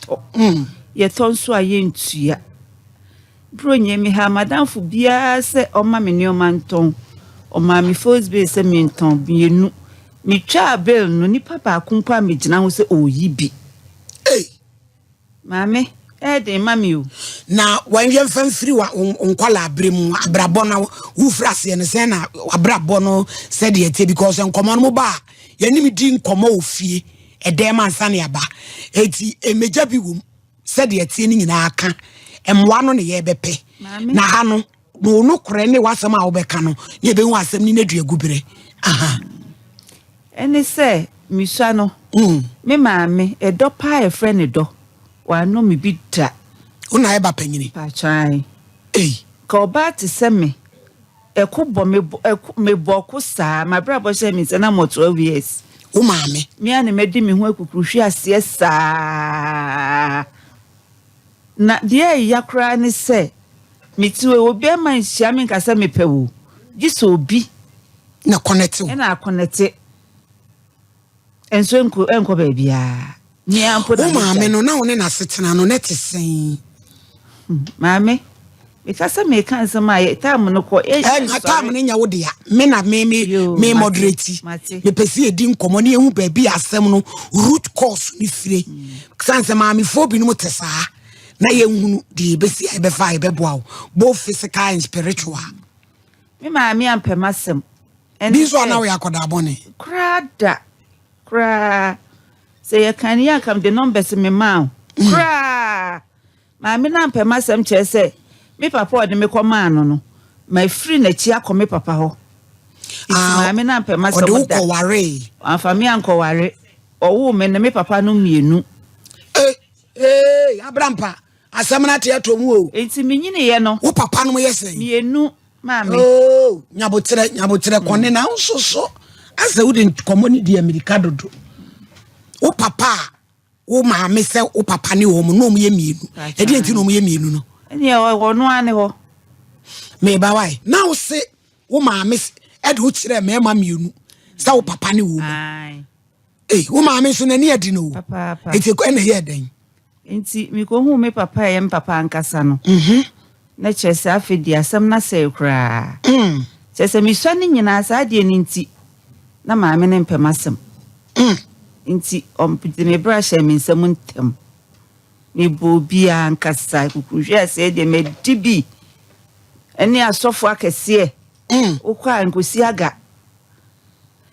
Yɛntɔ. Yɛtɔ nso a yɛntua. Buronya mehaa m'adamfo biara sɛ ɔmma me nneɛma ntɔn. Ɔmaa me first bill sɛ mentɔn mmienu. Metwaa bill no, nipa baako mpo ammɛgyina ho sɛ ɔreyi bi. Ei! Maame, ɛyɛ den ma me o. Na wɔn yɛmfa mfiri wa nkwadaa bere mu abrabɔ na wofiri aseɛ no sɛn na abrabɔ no sɛdeɛ ɛteɛ because nkɔmɔ no mo ba a yɛne di nkɔmɔ wɔ fie ɛdɛn ma nsa ne aba eti emegya bi wɔ mu sɛdeɛ ɛteɛ no nyinaa ka mmoa no ne yɛbɛpɛ na ha no na ɔno korɛ ne w'asɛm a wobɛka no ne yɛbɛhu asɛm ne n'adua gu berɛ aha. Ɛne sɛ mesua no me maame ɛdɔ paa yɛfrɛ ne dɔ wano me bi da. Wo na ɛba panyini? Paatwan. Ei. Ka ɔbaa te sɛ me ɛko bɔ me ɛko me bɔ ko saa mabrabɔ hyɛ me nsa na mɔ 12 years. Wo maame? Me a na madi me ho akukuru hwe aseɛ saa. Na deɛ ɛya koraa ne sɛ mete hɔ obi ama nhyia me nka sɛ mepɛ wo gye sɛ obi na kɔnɛte wo. Ɛna akɔnɛte. Nso nkɔ ɛnkɔ baabiara. Mea mpo na Wo maame no na wo ne n'asetena no na ɛte sɛn? Maame, meka sɛ meka nsɛm a time no kɔ. Ɛna time no nyɛ wo dea. Me na me me me moderate. Mepɛ sɛ yɛdi nkɔmmɔ ne yɛhu baabi a asɛm no root cause ne fire. Sane sɛ maamefoɔ binom te saa na yɛnhunu deɛ yɛbɛsi a yɛbɛfa a yɛbɛboa wo both physical and spiritual. Me maame ampɛ m'asɛm. Bi nso a na woyɛ akɔdaa bɔne. Koraa da. Koraa. Sɛ yɛka ne yɛ anka mede numbers me maa wo. Koraa. Maame no ampɛ m'asɛm kyerɛ sɛ me papa a ɔde me kɔmaa no no, mafiri n'akyi akɔ me papa hɔ. Nti maame no ampɛ m'asɛm da. Ɔde wo kɔwaree? Wamfa me ankɔware. Ɔwoo me ne me papa no mmienu. Eh, eh, Abrampa, asɛm no ate atɔ mu o. Nti menyiniiɛ no. Wo papa nom yɛ sɛn? Mmienu, maame. Oh, nyabotrɛ, nyabotrɛ kɔne na nso so. Asɛ wode nkɔmmɔ no di amirika dodo. Wo papa a wo maame sɛ wo papa ne wɔn na wɔn yɛ mmienu. Ɛdeɛ nti na wɔn yɛ mmienu no? Ɛneɛ ɔno ara ne hɔ. Meba wae. Na wo se wo maame ɛde wo kyerɛ mmarima mmienu sɛ wo papa ne wɔn. Ei, wo maame nso n'ani adi no o. Eti ɛna ɛyɛ dɛn? Nti mekɔhuu me papa a ɛyɛ me papa ankasa no. Na kyerɛ sɛ afei deɛ asɛm no asɛe koraa. Kyerɛ sɛ mesua no nyinaa saa adeɛ no nti na maame no mpɛ m'asɛm. Nti ɔde me bra hyɛɛ me nsam ntɛm. Mebɔ obiara ankasa kukuruhwɛ asɛe deɛ madi bi ɛne asɔfo akɛseɛ. Wokɔ a nkosi aga.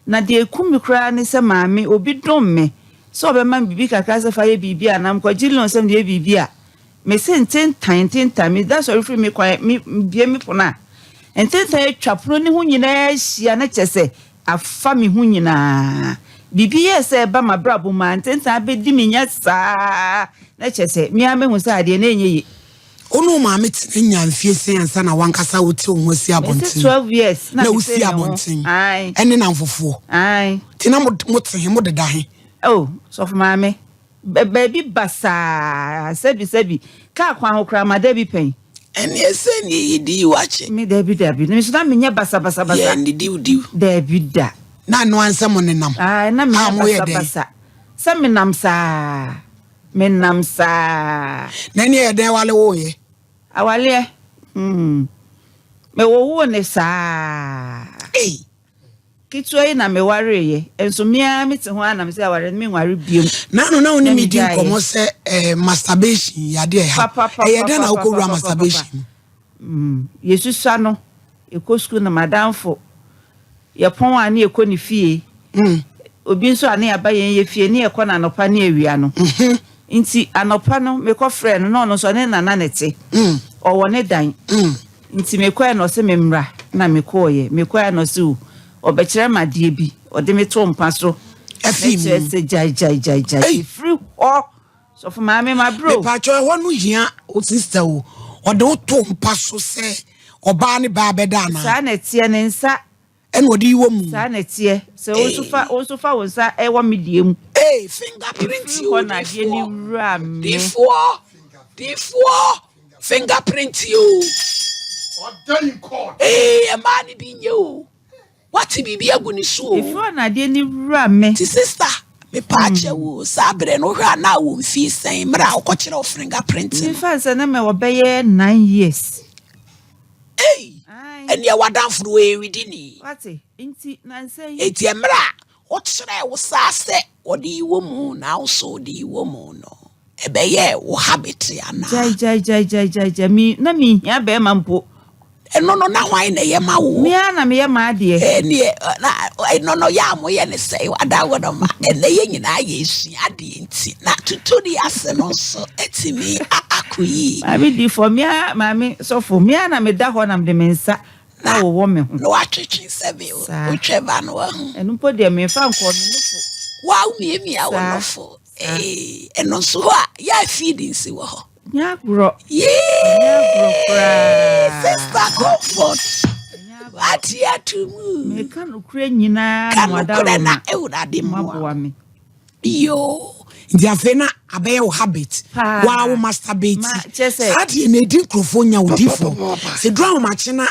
Na deɛ ɛku me koraa ne sɛ maame obi dom me sɛ ɔbɛma me biribi kakra sɛ fa yɛ biribi a na mekɔgye loan sɛ mede yɛ biribi a mese ntentan ntentan meda sɔre firi me kwan me bie me pono a ntentan atwa pono ne ho nyinaa ahyia na kyɛ sɛ afa me ho nyinaa biribi yɛ sɛ ɛba m'abrabɔ mu a ntentan abɛdi me nya saa na kyɛ sɛ me ara mehu sɛ adeɛ na ɛnyɛ ye. Wo ne wo maame tena nyaa mfie sɛn ansa na w'ankasa wote wo ho asi abɔnten? Mese 12 years na na mete wosi me ho. abɔnten Ae. ɛne namfofoɔ. Ae. Nti na mote he, modeda he? Oh, sɔfo maame, baabi basaa, sɛbi sɛbi, kaa kwan ho koraa mada bi pɛn. Ɛneɛ sɛ ne yɛdidi wakye. Me dabi dabi, me nso na menyɛ basabasabasa. Yɛ ndidiwdiw. Dabi da. Na ɛno ara sɛ mo nenam. Ae, na menyɛ A moyɛ dɛn? basabasa. Sɛ menam saa. Menam saa. Na ɛneɛ yɛ dɛn wale woeɛ? Awaleɛ, hmm. Mewowoo ne saa. Ei! Ketewa yi na mewareeɛ, nso me ara mete ho ara na mesɛ awareɛ no menware biom. Nano na wo ne Na me di megyaeɛ. nkɔmmɔ sɛ eh, masturbation yɛ adeɛ ɛha. Papa, Ɛyɛ dɛn na papa, wokɔwura papa, masturbation mu? Yɛsusua no, yɛkɔ sukuu na madamfo, yɛpɔn a ne yɛkɔ ne fie. Obi nso a ne yɛaba yɛn yɛ fie ne yɛkɔ no anɔpa ne awia no. Nti anɔpa no mekɔfrɛɛ no na ɔno nso ɔne nana ne te. Ɔwɔ ne dan. Nti mekɔɛ na ɔse me mmra na mekɔɔyɛ. Mekɔɛ na ɔse o, ɔbɛkyerɛ me adeɛ bi. Ɔde me to mpa so. Ɛfii mu. Na kyerɛ sɛ gyae gyae gyae gyae. Ɛfiri hɔ. Sɔfo maame mabrɛ o. Mepatwɔ ɛhɔ no hia wo sister o. Ɔde wo to mpa so sɛ ɔbaa ne baa bɛda anaa? Saa na ɛteɛ ne nsa. Ɛna ɔde yi wɔ mu. Saa na ɛteɛ. Sɛ wo nso fa wo nso fa wo nsa ɛwɔ me deɛ mu. Ee fingerprint Ɛfiri o hɔ na adeɛ ne difoɔ. wura me. Difoɔ difoɔ fingerprint o. Ɔda in court. Ee ɛmaa ne bi nyɛ o. Wate biribi agu ne so o. Ɛfiri hɔ na adeɛ ne wura me. Ti sister. Mepaakyɛ wo, saa berɛ no wohwɛ a na wɔ mfie sɛn mmerɛ a wokɔkyerɛ wo fingerprint no? Mefa sɛ na mɛwɔ bɛyɛ 9 years. Ei! Ae. Ɛneɛ w'adamfo no wɔyɛ widini. Wate, nti nansa yi. Enti mmerɛ a wokyerɛɛ wo saa sɛ wɔde yi wɔ mu na wo nso wode yi wɔ mu no, ɛbɛyɛɛ wo habit anaa? Gyae, gyae, gyae, gyae, gyae, gyae. Me na mehia bɛrima mpo. Ɛno no na hwan na ɛyɛ ma wo? Me ara na meyɛ m'adeɛ. Ɛneɛ na ɛno no yɛ a moyɛ ne sɛe w'adamfo no ma ɛnɛ yɛ nyinaa yɛsua adeɛ nti na tutori ase no nso atumi akɔ yie. Maame difoɔ, me ara, maame sɔfo, me ara na meda hɔ na mede me nsa Na awowɔ me ho. Na watwetwe sɛbe Saa. wotwa ba no wahu. Ɛno mpo deɛ memfa nkɔɔ me nofo. Wa womiamia wo Saa. nofo. Saa. Ee, ɛno nso hɔ a yɛ feelings wɔ hɔ. Nyɛ agorɔ. Yee! Nyɛ agorɔ koraa. Sister Comfort. Nyɛ agorɔ. Wate ato mu. Meka nokorɛ nyinaa Ka na nokorɛ na wadaroma. Awurade mmoa. Moaboa me. Yoo. Nti afei na abɛyɛ wo habit. Paa. Waa wo masturbate. Ma kyerɛ sɛ- Saa deɛ na ɛdi nkurɔfoɔ nya odifoɔ. Sɛ duru ahomakye na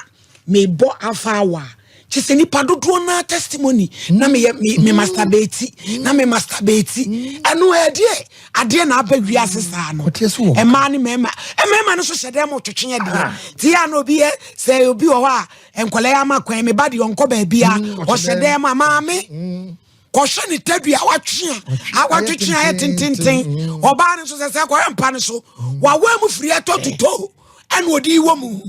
mebɔ afa awa a, kyɛ sɛ nipa dodoɔ naa testimony na meyɛ me masturbate na me masturbate. Ɛno ɛdeɛ adeɛ na aba wiase saa no. Ɔteɛ so wɔ hɔ. Mmaa ne mmarima. Mmarima no nso hyɛ dɛm ɔtwetwe adeɛ. Nti yɛ a na obi yɛ sɛ obi wɔ hɔ a nkɔla yɛ ama kwan me ba deɛ ɔnkɔ baabi a ɔhyɛ ɔhyɛ dɛm a maame kɔhwɛ ne tadua watwe a watwetwe ayɛ tententen. Ɔbaa no nso sɛ kɔhwɛ mpa no so wawa mu firi ɛtɔ tutɔ ɛna ɔde wɔ mu,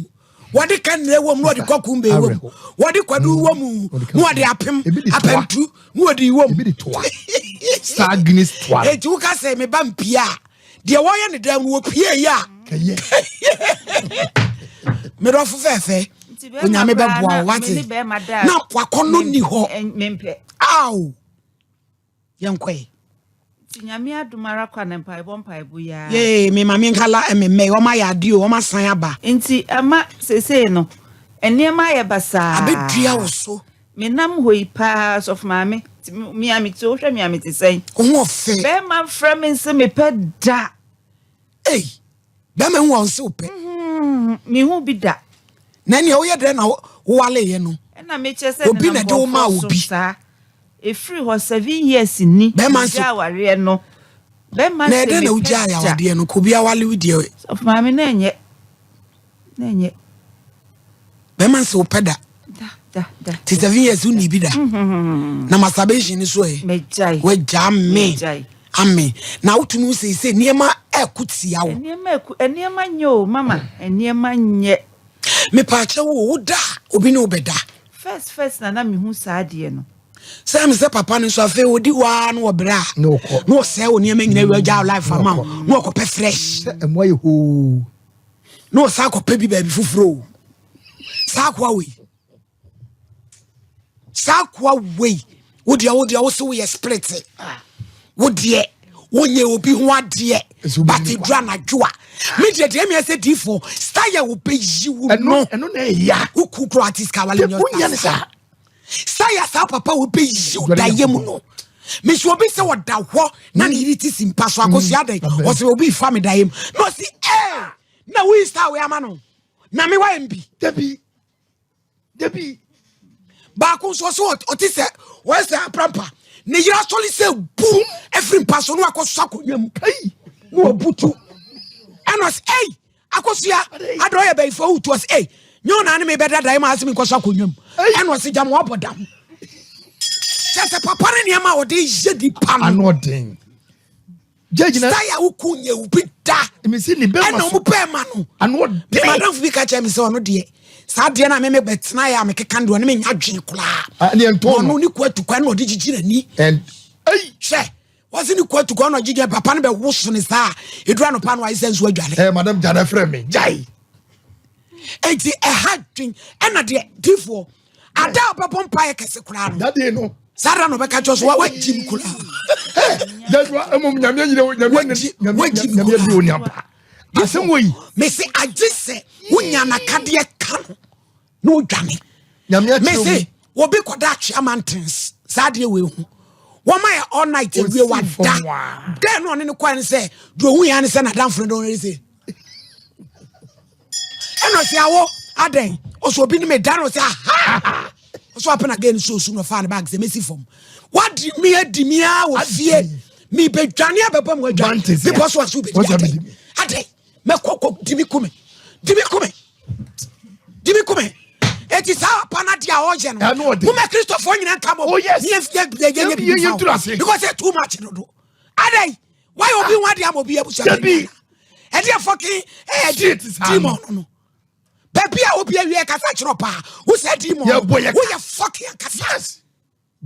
wɔde kanire wɔ mu na wɔde kɔkumbe wɔ mu, wɔde kwadu wɔ mu na wɔde apem Ebi de toa. apɛntu na wɔde wɔ mu. Ebi de toa. Star Guinness toa. Eti woka sɛ meba mpie a, deɛ wɔyɛ ne dan mu wɔpie yi a Kɛyɛ. Medɔfo fɛɛfɛ, Nti bɛrima Onyame koraa bɛboa wo na wate me ne bɛrima da a, na wakɔnɔ ni hɔ. Mempɛ. Ao, yɛnkɔe. Nti Nyame adom ara kwa na mpaebɔ mpaebɔ yi ara. Yee, me maame nkala mmemmɛ wɔn ayɛ adeɛ o, wɔn asan aba. Nti ɛma seesei no nneɛma ayɛ basaa. Abɛdua wo so. Menam hɔ yi paa, sɔfo maame, nti me a mete, wohwɛ me a mete sɛn? Wo ho ɔfɛ. Bɛrima mfrɛ me nse mepɛ da. Ei, bɛrima hu wɔn se wo pɛ. Mehu bi da. Na nea woyɛ dɛn na wowaleyɛ no? Ɛna mekyerɛ sɛ Obi na nenam ɛde wo maa nkurɔfoɔ so obi. saa. Ɛfiri hɔ 7 years ni. Bɛrima nso- megyaa awareɛ no. Bɛrima Na se ɛdɛn na mepɛ wogyaa da. awadeɛ no kò obi awale wo deɛ? Sɔfo maame, na ɛnyɛ. Na ɛnyɛ. Bɛrima nse wo pɛ da. Da da da. Ti 7 years wonni bi da na masturbation ni so ɛ? Megyae. Wagya me. Megyae. Ame na wotumi wo sɛ nneɛma ɛko tia wo. Nneɛma ɛku, nneɛma nyɛ o, mama. Nneɛma nyɛ. Mepaakyɛ wo, wo da a, obi ne wo bɛda? First first na mehu saa adeɛ no. Sɛ me sɛ papa no nso afei ɔdi hɔ ara na wɔbrɛ a Na ɔkɔ. Na ɔsɛe wo nneɛma nyina wie, ɔgya wo life ama wo na ɔkɔpɛ fresh. Sɛ ɛmoa yɛ hoo. Na ɔsan kɔpɛ bi baabi foforɔ o. Saa akoa wei, saa akoa wei, wodeɛ wo sɛ woyɛ spirit, wodeɛ wonyɛ obi ho adeɛ. Ɛsɛ obi but ni duru anadwo a, me deɛ meɛ sɛ diifoɔ style wobɛyi wo Ɛno no ɛno na ɛya. Woku kuro artist ka wale nyɛ. Wonyɛ ne saa. Style saa papa wobɛyi wo Dware dayɛ mu Nyankopɔn. no, mesu obi sɛ ɔda hɔ na ne yere ti si mpa so akosua dɛn. Amen. Ɔsɛ obi fa me dayɛ mu na ɔsi ɛɛ na woyi style wei ama no na me wayɛ mbi. Dabi. Dabi. Baako nso ɔsɛ ɔte sɛ ɔyɛ sɛ aprampa ne yere asɔre sɛ bum afiri mpa so na wakɔsɔ akonnwa mu Kai. na wabutu, ɛna ɔsɛ ei, Akosua ada ɔyɛ bɛyifoɔ wotu. Ɔsɛ ei, nyɛ ɔna ne mebɛda daeɛ mu a asɛ menkɔsɔ akonnwa mu. Ɛna ɔsɛ gyama wabɔ dam kyɛ sɛ papa ne nneɛma a ɔde yɛ nipa no. Ano ɔden. Judge na. Style a woku nyɛ obi da. Mesi ne bɛma ɛna so. ɔmo bɛɛma no. Ano me ɔden. Madamfo bi ka kyerɛ me sɛ ɔno deɛ saa deɛ no a meme bɛtena yɛ a mekeka no deɛ ɔne menya adwene koraa. Ah, ne ɛntɔn no. Ɔno ne kɔ atu kwan na ɔde gyigyi n'ani. And ei. Hwɛ, wɔse ne kɔ atu kwan na ɔgyegye papa no bɛwo so ne saa ɛduru anɔpa no ayɛ sɛ nso adwale. Madam Jana frɛ me. Jai. Enti ɛha dwen ɛna deɛ difoɔ ada a ɔbɛbɔ mpaeɛ kɛse koraa no That day no. saa da na ɔbɛka kyerɛ so wagyi m koraa. Hey, Judge wa emom nyame nyine nyame nyame Wagyi me nyame koraa. bi oniampa. Asɛm wɔ yi. Mese agye sɛ wonya nakadeɛ ka no na wodwane. Nyame akyerɛ Mese obi kɔda Atwea Mountains saa adeɛ wei ho wɔma yɛ all night awie Osi wada fam waa. dɛn na ɔne ne kɔɛ no sɛ deɛ ɔhu yɛ ne sɛ nadamfo no de ɔne sɛ ɛna ɔsɛ awo adɛn ɔsɛ obi ne me da no ɔsɛ aha ɔsɛ wapɛ na gɛ no so osu na ɔfaa ne bag sɛ mɛsi fam. Wadi mi adi mi a wɔ fie. Mebɛdwane abɛbɔ mu adwa. Bepɔ so aso bɛdi adɛn? Adɛn? Mɛkɔ kɔ di mi kume. Di mi kume. Di mi kume. Eti saa papa no adeɛ a ɔyɛ no. Moma Kristofoɔ nyina nka bɔ. Oh yes. Yɛnyɛ bibi fa Because it's too much no do. Adɛn? Why obi ho adeɛ ama obi abusua? Dabi. Ɛdeɛ fucking ɛɛ demon no. Baabi a obi awie kasa kyerɛ paa. Wosɛ demon. Woyɛ fucking akasa. Yes.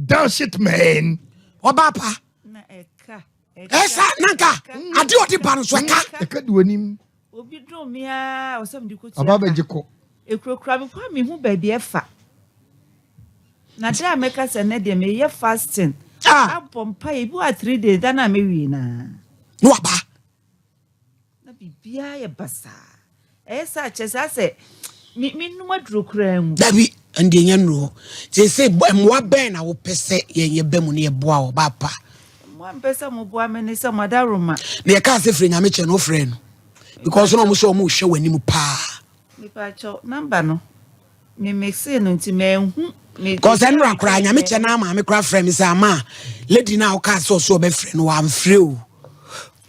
Down shit man. Ɔbaa pa. Ɛsa nanka ade ɔde ba no so ɛka. Ɛka di w'anim. Obi dùn mi aa ɔsɛ mi de ko tua. Aba bɛgye kɔ. Ekurakura mi kɔ mi hu baabi ɛfa. Na de a mɛka sɛ ne deɛ meyɛ fasting. Abɔ mpa ebi wa 3 days da na mewie naa. Na waba. Na biribiara yɛ basaa. Ɛyɛ sɛ akyɛ sɛ asɛ mi mi num aduro koraa mu. Dabi, ɛnde ɛnyɛ nnuro hɔ. Seesei mmoa bɛn na wopɛ sɛ yɛn yɛba mu na yɛboa wo ba pa? Mmoa mpɛ sɛ moboa me ne sɛ moadaroma. Na yɛkaa sɛ frɛ Nyame kyɛ no wofrɛ no because na ɔmo sɛ ɔmo hwɛ w'anim paa. Mepaakyɛw number no me mixee no nti manhu. Because ɛnora koraa Nyame kyɛ na maame koraa frɛ me sɛ ama lady no a wokaa sɛ ɔso ɔbɛfrɛ no wamfrɛ o.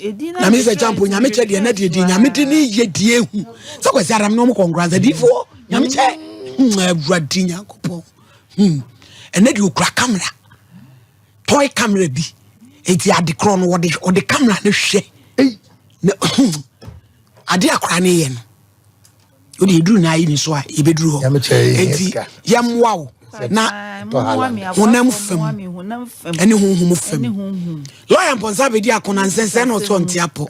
Na me sɛ champo Nyame kyɛ deɛ na deɛ deɛ Nyame de ne yɛ deɛ ehu sɛ kwasi aram ne ɔmo kɔ nkoransa diifoɔ Nyame kyɛ Awurade Nyankopɔn ɛnɛ deɛ okura camera toy camera bi eti ade korɔ no wɔde wɔde camera no hwɛ na ade akora ne yɛ no wode yɛduru na ayi ne so a yɛbɛduru hɔ enti yɛmmoa wo na honam fam ɛne honhom fam. Lɔya mpɔnsa bɛdi akona nsɛnsɛn na ɔsɛ ɔnte apɔ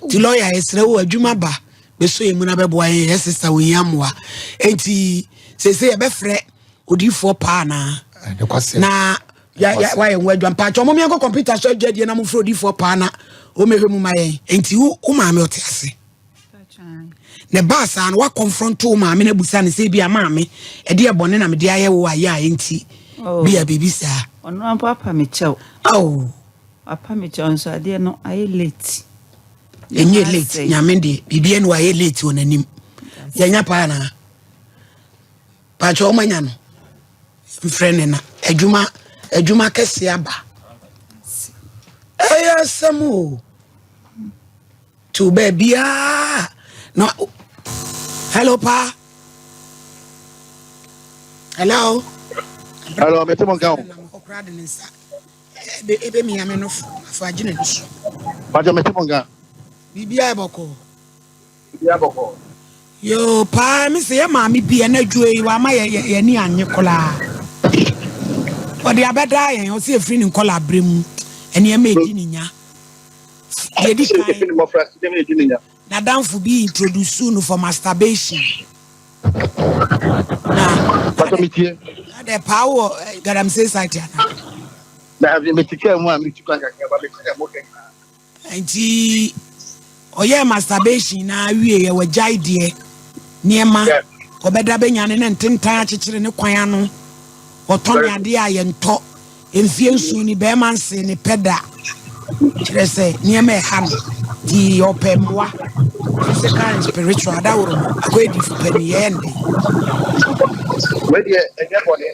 nti lɔya yɛsrɛ wo adwuma ba bɛsɔ yɛ mu na bɛboa yɛn yɛ sista ohia mmoa. Enti seesei yɛbɛfrɛ odiyifoɔ paa naa na wayɛ ho adwa. Mpakyɛ ɔmo miɛnkɔ kɔmputa so adwa die na mofrɛ odiyifoɔ paa na ɔmɛhwɛ mu ma yɛn. Enti wo maame ɔte ase na ɛbaa saa no woakɔmfrɔnto wo maame no abusa no sɛ ebia maame ɛde ɛbɔne na mede ayɛ wo ayɛ a enti bia biribi saa. Ɔno ampo apa me kyɛw. Oh. Apa me kyɛw nso adeɛ no ayɛ late. Ɛnyɛ late, Nyame deɛ biribi ɛne wayɛ late wɔ n'anim. Yɛnya paa na pakyɛ ɔma nya no mfrɛ ne na adwuma adwuma kɛse aba. Ɛyɛ asɛm o. To baabiaa na hello pa. Hello. Hello, mete mo nka o. Ɔkora de ne nsa ebe ebe mia me no fo afo agye ne so. Pakyɛ mete mo nka. Biribiaa ɛbɔkɔ. Biribiaa bɔkɔ. Yoo paa me sɛ yɛ maame bi ɛna adwuma yi wama yɛ yɛ yɛni anye koraa. Ɔde abɛdaa yɛn ɔsɛ efiri ne nkɔla abere mu nneɛma edi ne nya. Deɛ di kan n'adamfo bi introduce no for masturbation. Na Pakyɛ metie. Na dɛ paa wɔ galamsey site ana. Na mete kaa mu a metu kwan kakra ba mete dɛ mo kɛ nyinaa. Nti ɔyɛɛ masturbation na awie yɛ wagyae deɛ nneɛma ɔbɛda bɛnya ne ne ntentan akyekyere ne kwan ano ɔtɔ ne adeɛ a yɛntɔ mfie 7 ni bɛrima nse ne pɛ da kyerɛ sɛ nneɛma ɛha no nti ɔpɛ mmoa physical and spiritual adaworo no akɔyɛ difo pani yɛyɛ no dɛn. Wei deɛ ɛnyɛ bɔne,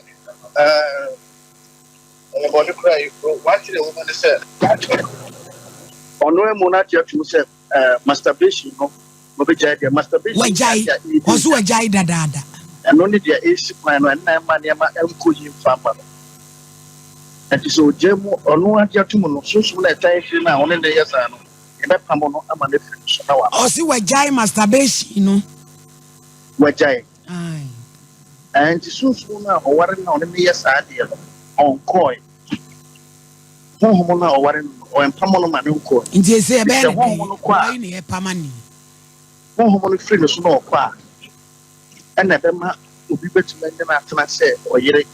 ɛyɛ bɔne koraa yi kuro wakyerɛ wo mu ne sɛ ɔno amu no agye atum sɛ masturbation no wɔbɛgyae deɛ masturbation wagyae ɔso wagyae dadaada. Ɛno ne deɛ ɛsi kwan no ɛnna ɛma nneɛma ɛnkɔ yi mfa mma no. Nti sɛ ɔgya mu ɔno agye atum no sunsum no ɛtan akyiri no a ɔne ne yɛ saa no yɛbɛpam no ama no afiri no so na waba. Ɔse wagyae masturbation no. Wagyae. Nti sunsum no a ɔware no a ɔne ne yɛ saa deɛ no ɔnkɔe. Honhom no a ɔware no no ɔmpam no ma no nkɔe. Nti ɛsɛ ɛbɛyɛ Sɛ ne honhom dɛn no kɔ a wɔyi ne yɛpam ani. Honhom no firi ne so na ɔkɔ a ɛna ɛbɛma obi bɛtumi anya no atena sɛ ɔyere.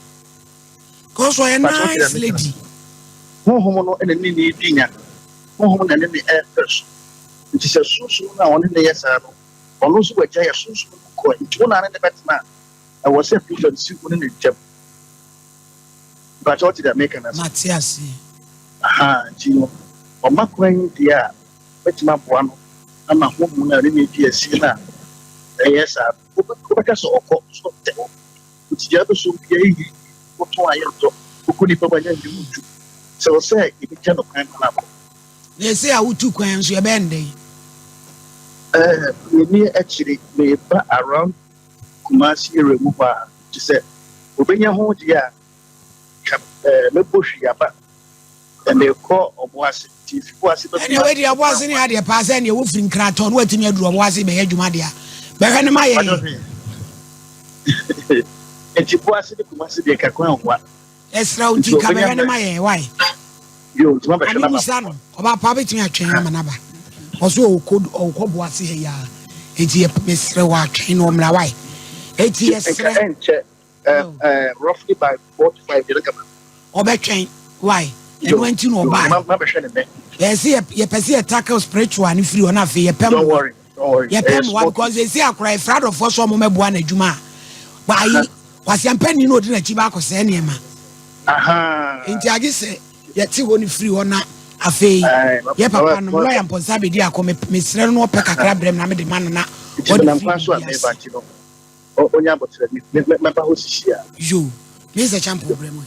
Cause ɔyɛ nice lady. Honhom no ɛna ne ne di nya. Honhom na ne ne ɛpɛ so. Nti sɛ sunsum no a ɔne ne yɛ saa no ɔno nso wagya yɛ sunsum no kɔ nti wo na ne ne bɛtena a ɛwɔ sɛ prison si wo ne ne ntam. Mpakyɛ wote deɛ meka no ase. Mate ase. Aha nti no ɔma kwan deɛ a bɛtumi aboa no ama honhom no a ne ne di asie no a ɛyɛ saa wobɛka sɛ ɔkɔ so tɛ hɔ nti deɛ wobɛsom bia ɛyɛ wotɔn a yɛntɔ wokɔ nipa mu a nyɛ nti wontu. Sɛ wɔ sɛ yɛbɛgya no kwan ma no akɔ. Na ɛsɛ a wotu kwan nso yɛbɛyɛ no dɛn? Menni akyiri, meba around Kumasi area mu hɔ a, nti sɛ obenya ho deɛ a, ka mɛbɔ hwii aba. Na mekɔ Ɔboase, nti fi Boase ba Ɛnea wei deɛ Ɔboase ne adeɛ paa sɛ ɛnea wofiri Nkratɔ na watumi aduru Ɔboase bɛyɛ adwuma deɛ a, bɛhwɛ no ma yɛn. Nti Boase ne Kumasi deɛ ka kwan nwa. Yɛsrɛ wo nti ka bɛhwɛ no ma yɛn wai. Yo, nti mabɛhwɛ no ama. Misa no, ɔba pa bɛtumi atwɛn ama no aba. Ɔso ɔkɔ ɔkɔ Boase ha yi ara. Nti yɛ mesrɛ wo atwɛn na ɔmmra wai. Eti yɛsrɛ. Nka ɛnkyɛ roughly by 4 to 5 deɛ bɛka ma. Ɔbɛtwɛn wai. Ɛno nti na ɔbaa. Mabɛhwɛ ne nɛ. Yɛsɛ yɛpɛ sɛ yɛ tackle spiritual ne firi hɔ na afei yɛpɛ Don't worry, don't worry. Yɛpɛ mmoa because esi akora efra adɔfoɔ so ɔmo mɛboa n'adwuma a. Ayi kwasiampani na odi n'akyi baakɔ sɛ nneɛma. Nti agye sɛ yɛte hɔ no firi hɔ na afei yɛ papa no lɔya mpɔnsa bɛdi akɔ mesrɛ no na ɔpɛ kakra brɛ m na mede ma no na ɔde firi biribi ase. Onya abɔkyerɛ mɛba hɔ sisi a. Yo, me sɛ champo brɛ mu.